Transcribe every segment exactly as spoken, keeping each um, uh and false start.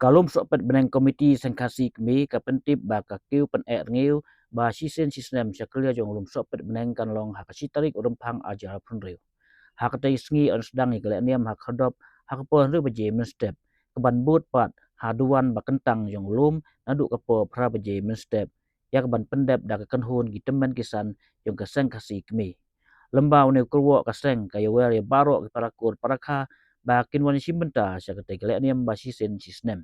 Ka Lum Sohpet Bneng Committee Seng Khasi Kmie ka pyntip ba ka kiew pyneh rngiew ba shisien shisnem sha clear jong u Lum Sohpet Bneng kan long ha ka shi tarik u Rymphang arhajar arphew hynriew. Ha katei ka sngi yn sdang ïa ka lehniam ha ka khyrdop ha ka por hynriew baje mynstep, kaban bud pat ha duwan ba kyntang jong u lum naduh ka por phra baje mynstep, ïa kaban pyndep da ka kynhun ki tymmen ki san jong ka Seng Khasi Kmie. Lyngba une u kyrwoh ka seng ka ïawer ïa baroh ki parakur parakha ba kin wan shim bynta sha katei ka lehniam ba shisien shisnem.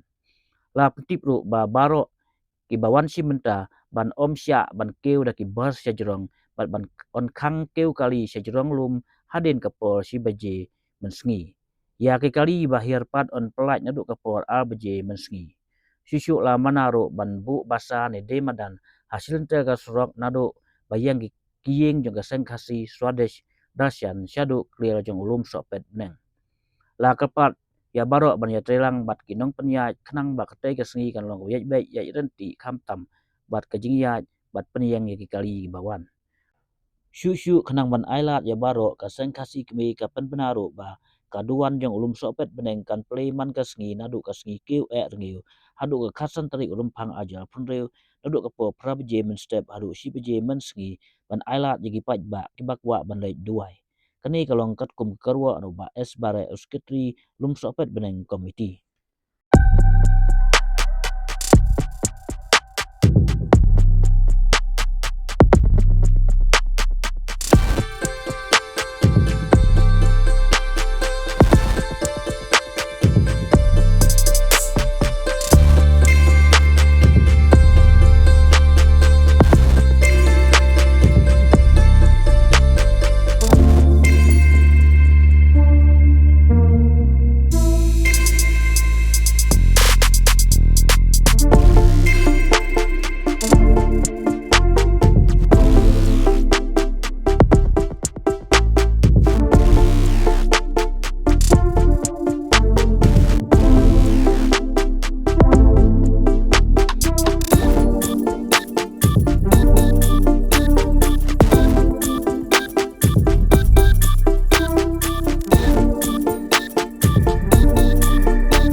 La pyntip ruh ba baroh kiba wan shim bynta ban ym shah ban kiew da ki bus sha jrong bad ban yn khang kiew kali sha jrong lum hadien ka por shi baje mynsngi. Ïa ki kali ba hiar pat yn pyllait naduh ka por ar baje mynsngi. Shuh shuh la mana ruh ban buh basa ne die madan ha shilynter ka surok naduh ba ïeng ki ïing jong ka Seng Khasi Swadesh Darshan shaduh clear jong u Lum Sohpet Bneng. La kyrpad ïa baroh ban ïatreilang bad ki nongpynïaid khnang ba katei ka sngi kan long kaba ïaid beit ïaid ryntih khamtam bad ka jingïaid bad pynïeng ïa ki kali kiba wan. Shuh shuh khnang ban ailad ïa baroh, ka Seng Khasi Kmie ka pynbna ruh ba ka duwan jong u Lum Sohpet Bneng kan plie man ka sngi naduh ka sngi kiew eh rngiew haduh ka khatsan tarik u Rymphang arhajar arphew hynriew, naduh ka por phra baje mynstep haduh shi baje mynsngi, ban ailad ïa ki paidbah kiba kwah ban leit duwai. Kane ka long katkum ka kyrwoh na u Bah S Bareh, u Secretary Lum Sohpet Bneng Committee.